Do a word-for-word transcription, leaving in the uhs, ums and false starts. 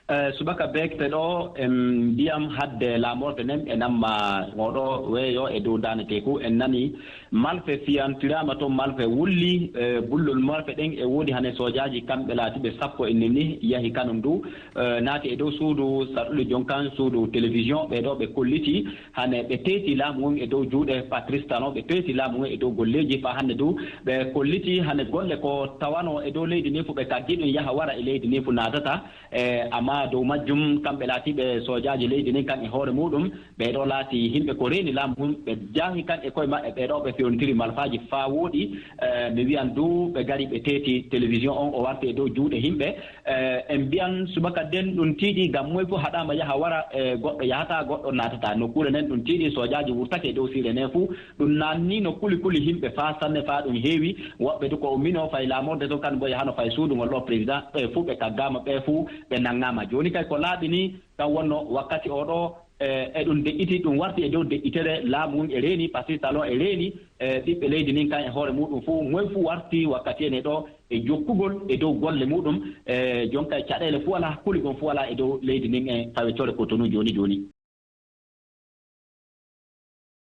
Subaka bekte ɗo en mbiyam hadde laamorde nden e namma oɗo weeyo e dow daane teeku en nani malfe fiyantiraama toon malfe wulli. Bullol malfe ɗen e woodi hane soojaaji kamɓe laatiɓe sappo e nini yahi kanum du naati e dow suudu saɗude jonkan suudu télévision ɓe ɗo ɓe kolliti hane ɓe teeti laamu ngun e dow juuɗe patrice talon ɓe teeti laamu ngun e dow golleeji faa hannde du ɓe kolliti hane golle ko tawano e dow leydi ni fu ɓe kaggi ɗum yaha wara e leydi ni fu naatata. E amma dow majjum kamɓe laatiiɓe soojaaji leydi nin kan e hoore muuɗum ɓee ɗoo laati yimɓe ko reeni laamu ngun ɓe jaahi kan e koye maɓɓe ɓee ɗoo ɓe fewnitiri malfaaji faa wooɗi. Mi wiyan duu ɓe gari ɓe teeti télévision on o warti e dow juuɗe yimɓe. En mbiyan subaka den ɗum tiiɗi ngam moy fof haɗaama yaha wara e goɗɗo yahataa goɗɗo naatataa nokkuure nden ɗum tiiɗi soojaaji wurtake e dow siire nden fuu. Ɗum naanni no kuli kuli yimɓe faa sanne faa ɗum heewi. Woɓɓe du ko o mino fay laamorde to kan mboya hano fay suudu ngol ɗo président ɓe fuu ɓe kaggaama ɓe fuu ɓe nanngaama. Jooni kay ko laaɓi ni kan wonno wakkati oo ɗo e ɗum deƴƴiti ɗum warti e dow deƴƴitere laamu ngun e reeni pasir talon e reeni. E ɓiɓɓe leydi nin kan e hoore muuɗum fuu moy fuu warti wakkati ene ɗo e jokkugol e dow golle muuɗum. E jonka e caɗeele fuu alaa kuligol fuu alaa e dow leydi nin e fawe tore kotonu jooni jooni.